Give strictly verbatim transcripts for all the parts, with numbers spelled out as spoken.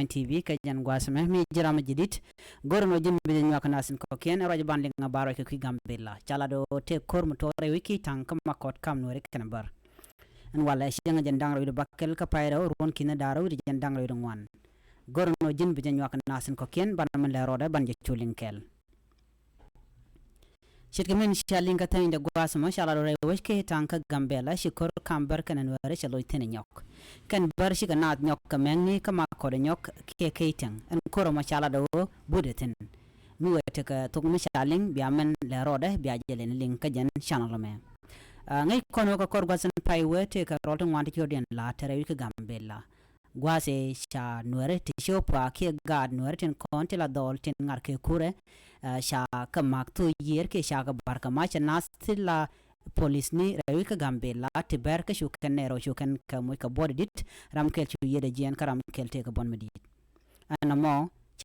Online T V kɛ jɛn gua̱a̱th ɛmɛ mi ji̱ ram mi ji̱ di̱t. Go̱r ɛn ɣöö ji̱n bi jɛ nyuak naath tin kɔ̱kiɛn, ɛ ruac ban liŋ a bar ruac kɛ kui̱ Gambɛla. Ca lat ɣöö tëë ko̱r mi tuɔɔk rɛy wec ki̱ Itaŋ kä Makɔt kam Nuɛri kɛnɛ Bär. Ɛn walɛ cieŋ jɛn da̱ŋ rɛw wi̱cdɛ bäkɛl kä pay rɛw ruɔ̱n ki̱n da̱ŋ rɛw wi̱cdɛ jɛn da̱ŋ rɛw wi̱cdɛ ŋuan. Go̱r ɛn ɣöö ji̱n bi jɛ nyuak naath tin kɔ̱kiɛn, banɛ min lɛ rɔɔdɛ ban jɛ cu liŋ kɛɛl. Ce̱tkɛ min ca liŋ kä thänyda gua̱a̱th ɛmɔ, ca lat ɣöö rɛy wec ki̱ Itaŋ kä Gambɛla ci ko̱r kam Bär kɛnɛ Nuɛri cɛ loc thi̱n ɛ nyɔk. Kɛn Bär cikɛ naath nyɔk kɛ mɛŋni, kä Makɔt ɛ nyɔk kiɛ Keitɛŋ. Ɛn ko̱r ɛmɔ ca lat ɣöö butdɛ thi̱n. Mi wëë tekɛ thok mi ca liŋ, bia min lɛ rɔɔdɛ bia jɛ lɛn liŋ kä jɛn channel ɛmɛ. Ah, ŋäc kɔn ɣöö kɛ kɔr gua̱th in pay wee tëëkɛ rɔl ti ŋuan ti ciötdiɛn la̱a̱t te rɛy wec kä Gambɛla. Gua̱a̱th ëë ca Nuɛri ti ci wä pa̱a̱ kiɛ gaat Nuɛri tin kɔn ti la dhɔl tin ŋa̱r kɛ kurɛ, ah, ca kɛ ma̱k thok yiër kiɛ ca kɛ ba̱r kɛ mac, ɛ naath ti la polisni rɛy wec kä Gambɛla ti Bär kä cu kɛn nɛy rɛw cu kɛn kɛ moc kɛ buɔ̱t di̱t, ram kɛl cu yiëëdɛ jiɛɛn kä ram kɛl tëëkɛ buɔ̱t mi di̱i̱t. Ɛn ɛmɔ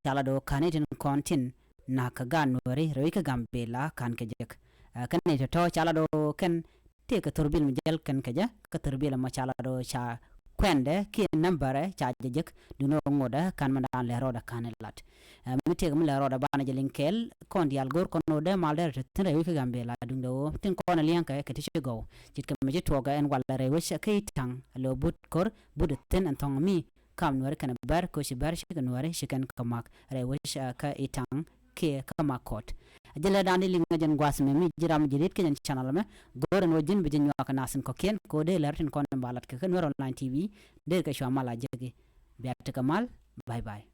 ca lat ɣöö ka̱n i̱ tin kɔn tin na̱k kɛ gaat Nuɛri rɛy wec kä Gambɛla ka̱n kɛ jek. Ah, kɛn i̱ tɔ̱tɔ̱ ca lat ɣöö kɛn tëëkɛ thurbil mi jäl kɛn kɛ jɛ, kä thurbil ɛmɔ ca lat ɣöö ca kuɛndɛ kiɛ nambärɛ ca jɛ jek, duundɛ ɣöö ŋotdɛ ka̱n mindan lɛ rɔɔdɛ ka̱n ilat. Ah, mi tëëkɛ mi lɛ rɔɔdɛ banɛ jɛ liŋ kɛɛl, kɔn diaal go̱r kɔn ɣöö dee mal derɛ te thi̱n rɛy wec kä Gambɛla, duundɛ ɣöö tin kɔn ɛ liɛŋkɛ kɛ ti ci gɔw. Ce̱tkɛ mi ci tuɔɔkɛ ɛn walɛ rɛy wec kä Itaŋ, a lɛ wä but ko̱r, butdɛ thi̱n ɛn thɔ̱ŋ mi kam Nuɛri kɛnɛ Bär, kɛ ɣöö ci Bär cikɛ Nuɛri ci kɛn kɛ ma̱k rɛy wec, ah, kä Itaŋ kiɛ kä Makɔt. A jɛ lɛ da̱a̱n di liŋ ɛ jɛn gua̱a̱th ɛmɛ mi ji̱ ram ji̱ di̱t kä jɛn channel ɛmɛ. Go̱r ɛn ɣöö ji̱n bi jɛ nyuak kɛ naath tin kɔ̱kiɛn, kɛ ɣöö dee lär tin kɔn in ba lat kɛ kä Nuɛr Online T V. Dee kɛ cua mal a jeki. Bia tekɛ mal. Bye bye.